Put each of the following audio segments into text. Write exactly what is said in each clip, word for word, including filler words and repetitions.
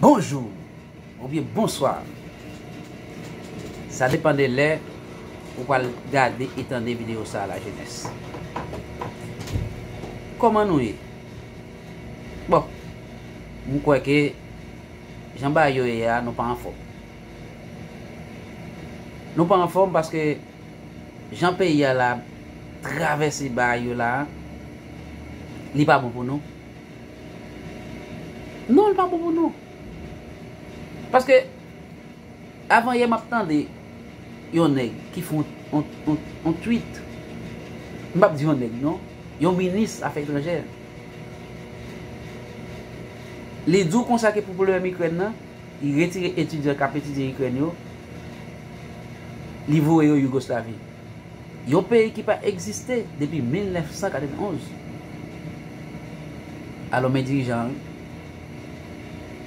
Bonjou oubyen bonswa. Sa depann de lè ou pral gade e tande videyo sa a, lajenès. Kòman nou ye? Bon, m kwè ke jan bagay yo ye a, nou pa anfòm. Nou pa anfòm paske jan peyi a la travèse bagay yo la, li pa bon pou nou. Non, li pa bon pou nou. Paske avan yè m ap tande yon nèg ki fè yon, yon, yon, yon tweet. M p ap di yon nèg non, yon minis afè etranjè. Li di w konsa ke pou pwoblèm Ikrèn nan, li retire etidyan k ap etidye Ikrèn yo, li voye yo Yougoslavi. Yon peyi ki pa egziste depi mil nèf san katrevenn onz. Alò, men dirijan an, wi.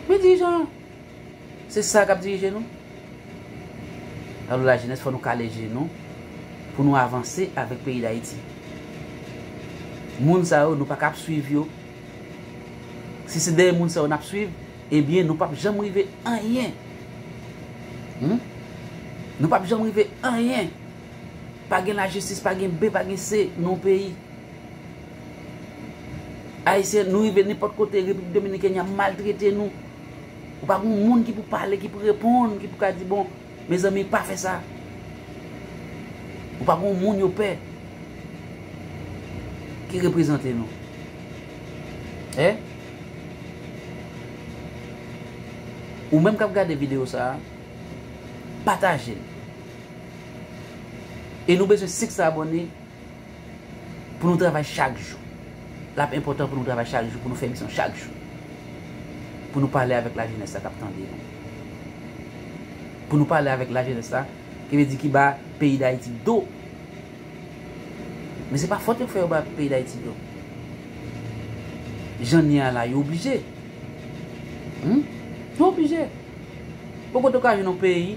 Men dirijan an, se sa k ap dirije nou. Alò, lajenès, fò nou kale je nou pou nou avanse avèk peyi Dayiti. Moun sa yo, nou pa ka ap swiv yo. Si se dèyè moun sa yo n ap swiv, ebyen, nou p ap janm rive anyen. Hmm? Nou p ap janm rive anyen. Pa gen lajistis, pa gen B, pa gen C nan yon peyi. Ayisyen, nou rive nenpòt kote, Repiblik Dominikèn, y ap maltrete nou. Ou pa gen moun ki pou pale, ki pou reponn, ki pou ka di, bon, mezanmi, pa fè sa. Ou pa gen moun yo pè ki reprezante nou. Hein? Ou menm k ap gade videyo sa a, pataje l. E nou bezwen senk san abòne pou nou travay chak jou. L ap enpòtan pou nou travay chak jou, pou nou fè emisyon chak jou. Pou nou pale avèk lajenès la k ap tande nou. Pou nou pale avèk lajenès la, ki vle di ki ba peyi Dayiti do. Men se pa fòt yo fè yo ba peyi Dayiti do. Jan n ye a la, yo oblije. Hmm? Yo oblije. Bon kote w ka jwenn yon peyi,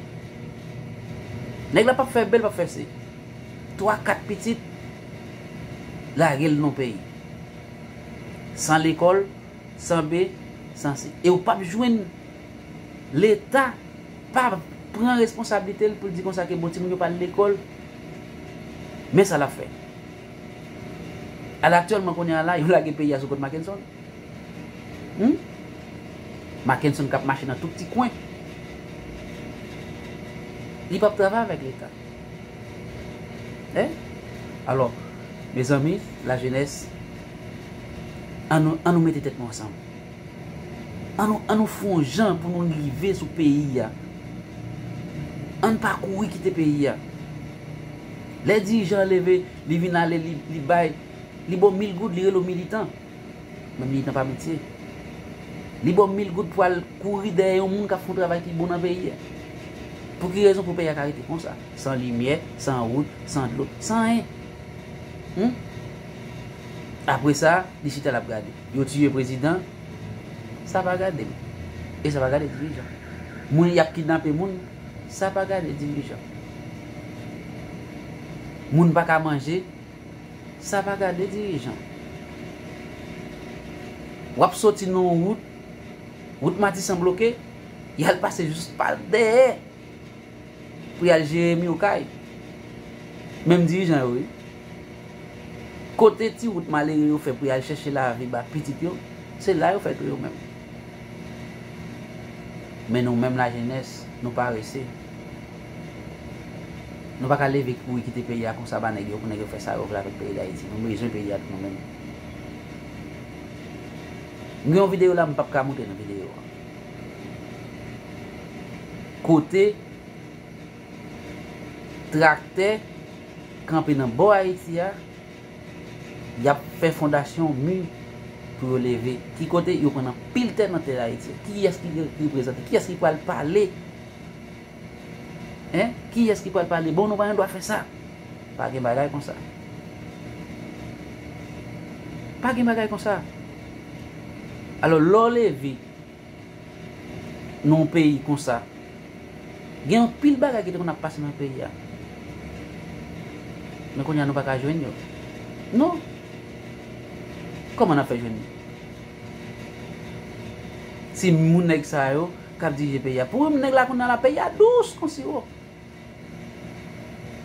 nèg la p ap fè B, l p ap fè C. Twa, kat pitit, lage l nan peyi. San lekòl, san B, san C. E w p ap jwenn Leta pa pran responsablite l pou l di konsa ke bon timoun yo pa al lekòl. Men sa l ap fè. Al aktyèlman kounye a la, yo lage peyi a sou kont Mackenson. Hmm? Mackenson k ap mache nan tout ti kwen. Li p ap travay avèk Leta. Hein? Alò, mezanmi, lajenès, ann nou, ann nou mete tèt nou ansanm. Ann nou, ann nou fè yon jan pou nou rive sou peyi a. Ann pa kouri kite peyi a. Lè dirijan an leve, li vin ale, li, li bay, li ba w mil goud, li rele w militan. Men militan pa metye. Li ba w mil goud pou al kouri dèyè yon moun k ap fè yon travay ki bon nan peyi a. Pou ki rezon? Pou peyi a ka rete konsa, san limyè, san wout, san dlo, san anyen. Hmm? Apre sa, li chita l ap gade. Yo tiye prezidan, sa pa gade m. E sa pa gade dirijan. Moun y ap kidnape moun, sa pa gade dirijan. Moun pa ka manje, sa pa gade dirijan. W ap soti nan yon wout, wout Matisan bloke, y al pase jis pa dèyè pou y al jere mi Okay. Menm dirijan yo, wi. Kote ti wout malere yo fè pou y al chèche lavi ba pitit yo, se la yo fè tou yo menm. Men nou menm lajenès, nou parese. Nou pa ka leve kouri kite peyi a konsa ba nèg yo pou nèg yo fè sa yo vle avèk peyi Dayiti. Nou bezwen peyi a tou nou menm. M gen yon videyo la m p ap ka montre nan videyo a. Kote traktè kanpe nan bò Ayiti a, y ap fè fondasyon mi pou yo leve. Ki kote yo pran anpil tè nan tè Ayiti? Kiyès ki re-, ki reprezante? Kiyès ki pral pale? Hein? Kiyès ki pral pale? Bon, nou pa gen dwa fè sa. Pa gen bagay konsa. Pa gen bagay konsa. Alò, lè w leve nan yon peyi konsa, gen anpil bagay ki te konn ap pase nan peyi a. Men kounye a nou pa ka jwenn yo. Non. Kòman n ap fè jwenn yo? Se moun nèg sa yo k ap dirije peyi a. Pou nèg la kounye a la, peyi a dous kon siwo.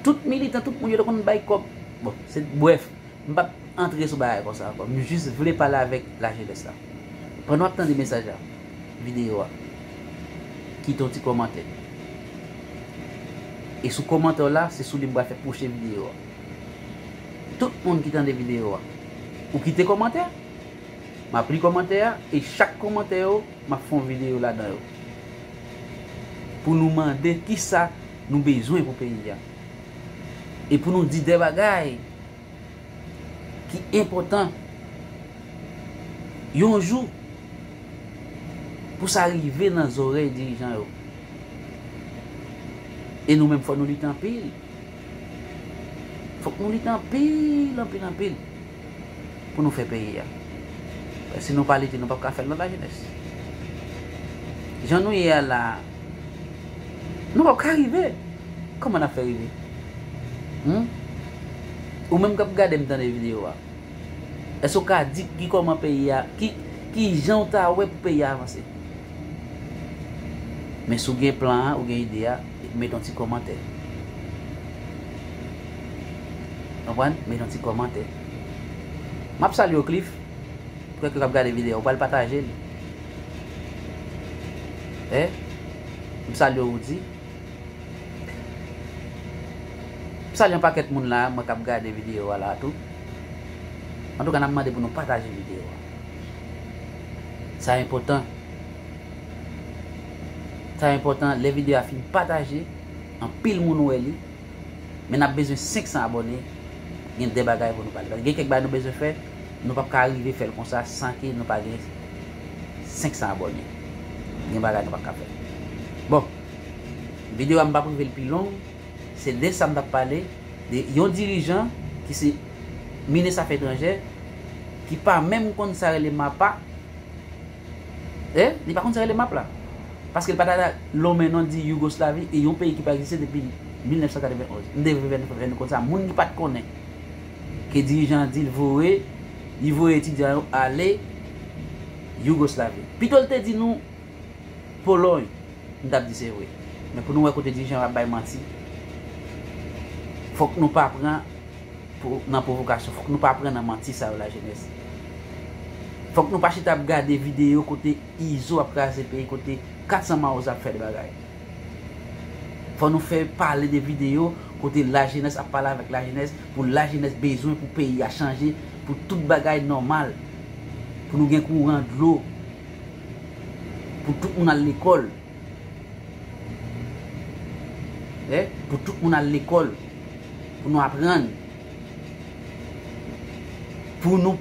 Tout militan, tout moun yo te konn bay kòb. Bon, se, brèf, m p ap antre sou bagay konsa ankò. M jis vle pale avèk lajenès la. Pandan w ap tande mesaj la, videyo a, kite yon ti kòmantè. E sou kòmantè w la, se sou li m pral fè pwochen videyo a. Tout moun ki tande videyo a, ou kite kòmantè, m ap li kòmantè a, e chak kòmantè yo, m ap fè yon videyo ladan yo. Pou nou mande kisa nou bezwen pou peyi a. E pou nou di de bagay ki enpòtan. Yon jou, pou sa rive nan zòrèy dirijan yo. E nou menm, fò nou lite anpil. Fòk nou lite anpil, anpil, anpil pou nou fè peyi a. Paske si nou pa lite, nou p ap ka fè l non, lajenès. Jan nou ye a la, nou p ap ka rive. Kòman n ap fè rive? Hmm? Ou menm k ap gade m, tande videyo a, èske w ka di ki kòman peyi a, ki, ki jan w ta wè pou peyi a avanse? Men si w gen plan an, ou gen ide a, met yon ti kòmantè. Konprann? Met yon ti kòmantè. M ap salye w, Cliff. Pou kèk k ap gade videyo a, ou pral pataje l. Eh? M salye w, Rudy. M salye yon pakèt moun la, mwen k ap gade videyo a la tou. Antouka, n ap mande pou nou pataje videyo a. Sa enpòtan. Sa enpòtan, lè videyo a fin pataje, anpil moun wè li. Men n ap bezwen senk san abòne, gen de bagay pou nou pale. Paske gen kèk bagay nou bezwen fè, nou p ap ka rive fè l konsa san ke nou pa gen senk san abòne. Gen bagay nou p ap ka fè. Bon, videyo a m p ap rive l pi long, se de sa m t ap pale, de yon dirijan ki se minis afè etranjè, ki pa menm konn sa rele mapa, E, li pa konn sa rele map la. Paske l pa ta lonmen non di Yougoslavi e yon peyi ki pa egziste depi mil nèf san katrevenn onz. M te vle fè nou konn sa. Moun ki pa t konnen ke dirijan an di l voye, li voye etidyan yo ale Yougoslavi. Pito l te di nou Polòy, m t ap di se vre. Men pou nou wè kote dirijan yo ap bay manti, fòk nou pa pran pou, nan pwovokasyon. Fòk nou pa pran nan manti sa yo, lajenès. Fòk nou pa chita ap gade videyo kote Izo ap kraze peyi, kote kat san Mawozo ap fè de bagay. Fò nou fè pale de videyo kote lajenès ap pale avèk lajenès, pou lajenès bezwen pou peyi a chanje, pou tout bagay nòmal, pou nou gen kouran, dlo, pou tout moun al lekòl. Eh, pou tout moun al lekòl, pou nou aprann, pou nou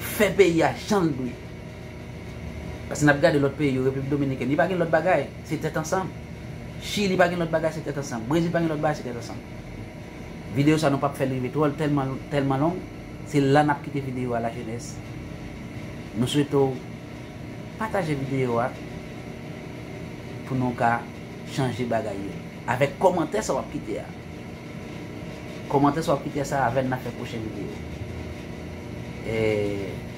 fè peyi a jan l dwe. Paske n ap gade lòt peyi yo, Repiblik Dominikèn, li pa gen lòt bagay, se tèt ansanm. Chili pa gen lòt bagay, se tèt ansanm. Brezil pa gen lòt bagay, se tèt ansanm. Videyo sa nou p ap fè l rive twò tèlman, tèlman long. Se la n ap kite videyo a, lajenès. Nou swete w pataje videyo a pou nou ka chanje bagay yo. Avèk kòmantè sa w ap kite a. Kòmantè sa w ap kite a, sa avè n n a fè pwochen videyo. E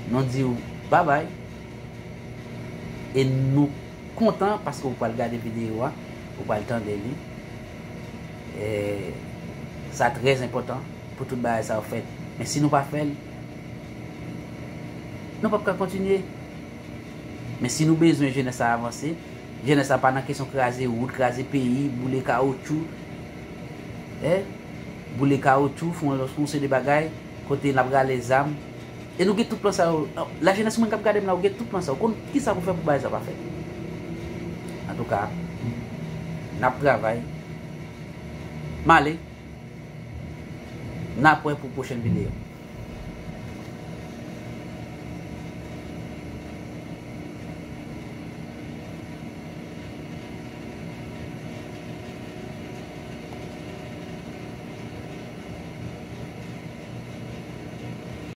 nou di w babay. E nou kontan paske w pral gade videyo a, w pral tande li. E sa trè enpòtan pou tout bagay sa yo fèt. Men si nou pa fè l, nou p ap ka kontinye. Men si nou bezwen jenès la avanse, jenès la pa nan kesyon kraze wout, kraze peyi, boule kawotchou, eh, boule kawotchou, fè yon, fè yon seri de bagay, kote n ap rale zam. E nou gen tout plan sa yo. Lajenès, moun k ap gade m la, ou gen tout plan sa yo. Konn kisa pou fè pou bagay sa pa fèt. Antouka, n ap travay. M ale. N ap wè pou pwochèn videyo.